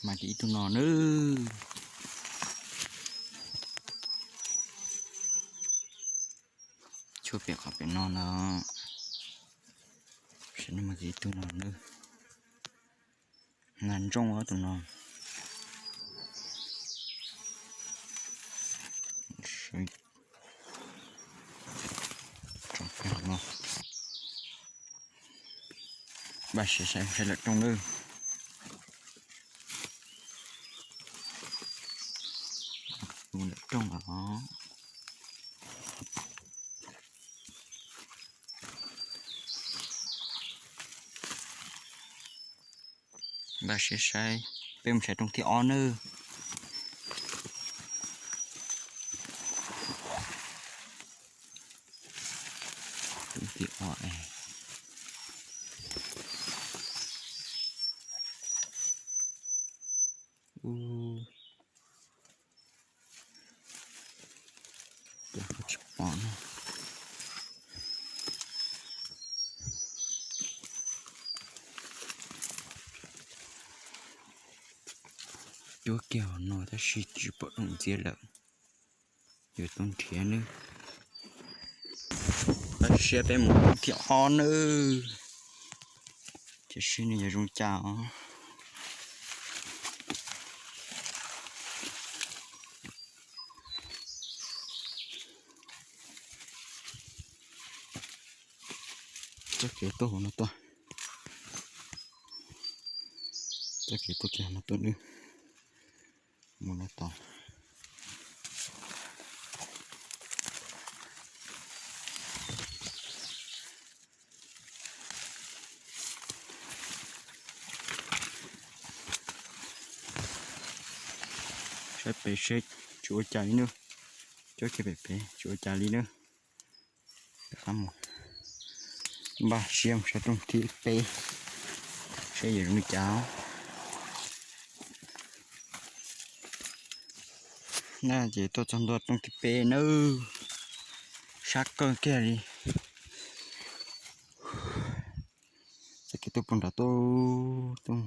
Mas kiag ib tug no nawb. Tshuav pem qhov pem no ntag. Saib no mas kiag ib tug no nawb. Nas ntsooj os tus no. Npaj siab saib saib lawm rooj nawb. Mus lawm rooj os. Npaj siab saib, peb mus saib rooj thib ob nawb. Rooj thib ob es. Ub, tsis pom no. Cuab kiag hauv no tab sis tsis pom rooj ntxiab lawm. Yuav tau nrhiav nawb. Npaj siab peb mus rooj thib ob nawb. Cia seb nws yuav zoo cas os. Txoj kev tuaj hauv no tuaj. Txoj kev tuaj kiag no tuaj nawb. Mus no tod. Saib pem seb tsis ua cas li nawb. Cuab kiag pem pem tsis ua cas li nawb. Rov qab mus. Npaj siab mus saib rooj thib peb, saib yuav zoo li cas. Na ces tuaj txog ntua rooj thib peb nawb. Sab kawg kiag li. Txoj kev tuaj puag nram tuaj, tuaj.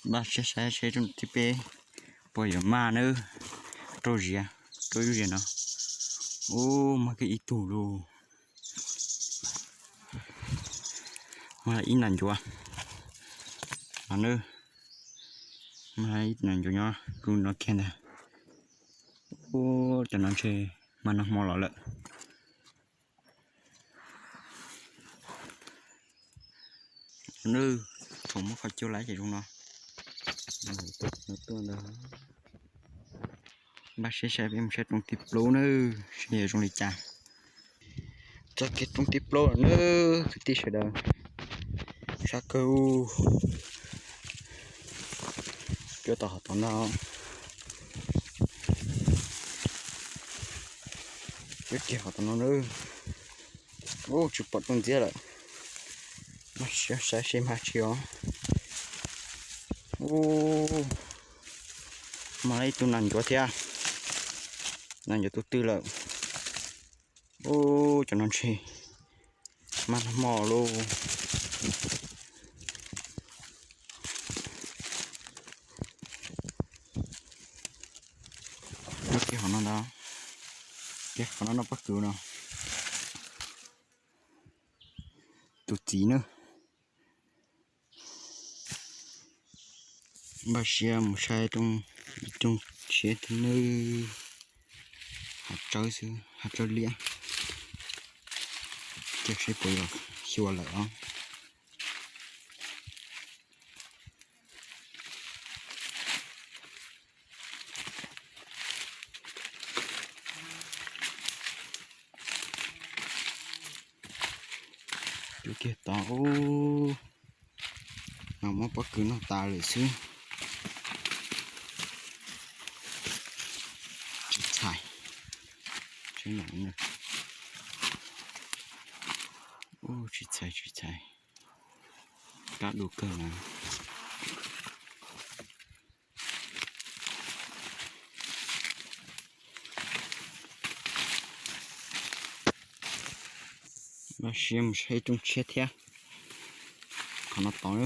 Npaj siab saib seb rooj thib peb puas yuav mag nawb. Rau ziav, rau ib ziav no. Ub, mag kiag ib tug lauj. Mag ib nas ncuav no nawb. Mag ib nas ncuav nyob rau no kiag ntag. Ub, cov no ntshe mag nag hmo los lawm. Nawb, thaum muab kho cub lawm ces zoo no. Tuaj ntag. Npaj siab saib peb mus saib rooj thib plaub nawb, seb yuav zoo li cas. Txoj kev rooj thib plaub lawm nawb kwv tij sawv daws. Sab kawg. Cuab tau hov tod no. Cuab kiag hov tod no nawb. Ub, tsis pom rooj ntxiab lawm. Npaj siab saib seb mag tsis os. Ub, mag ib tug nas ncuav thiab. Nas ncuav tus twg lawm. Ub, cov no ntshe mag nag hmo lauj. Nyob kiag qhov no ntag, kiag qhov no noj pob kws no. Tus txiv nawb. Npaj siab mus saib rooj, rooj tshiab thiab nawb. Hav tsawb xwb, hav tsawb liab. Cia seb puas yog xyuas lawm os. Cuab kiag tod ub, no muab pob kws noj tas lawm xwb. Tsis txhais, tsis txhais, tsis txhais, kab du kawg na. Npaj siab mus saib rooj tshiab thiab. Qhov no tod,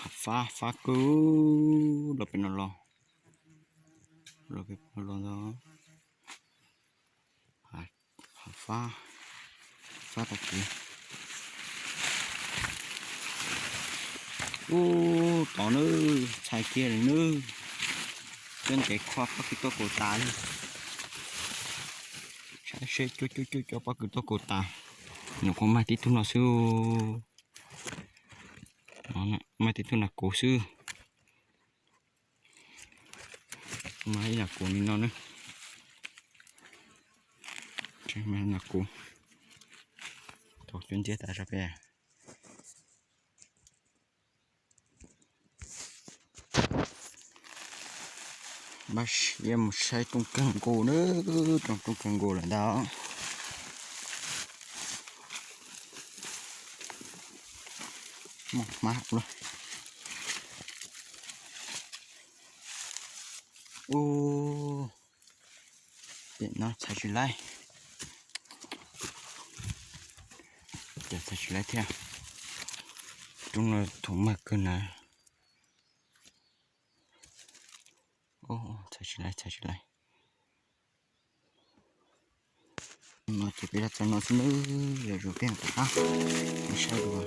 Fab, fab kawg, los pem no los, los pem no los ntag. Fab, fab tag kev. Ub, tod nawb, txhais kiag li nawb. Cov ntev kho pob kws tuaj kaus tas li. Saib seb, cuab cuab cuab cov pob kws tuaj kaus tas. Nyuam qhuav mag tib tug no xwb. Mag tib tug nas kuv xwb. Mag ib nas kuv li no na. Nas kuv. Tau cuab nciab tas sab peb. Npaj siab mus saib rooj kawg nkaus na, rooj, rooj kawg nkaus lawm ntag. Muaj hmab ua luaj. Ub, pem no txhais tsis laib. Cas txhais tsis laib thiab. Rooj no thaum mag kawg na. Txhais tsis laib, txhais tsis laib. No ces peb los txog no xwb nawb, yog zoo peb tom qab saib dua.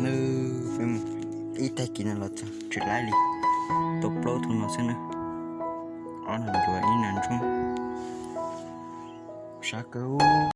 Nawb, peb mus ib tag kis no los txog tsis laib li, tau plaub tug no xwb nawb. Ob nas ncuav ib nas ntsuab. Sab kawg.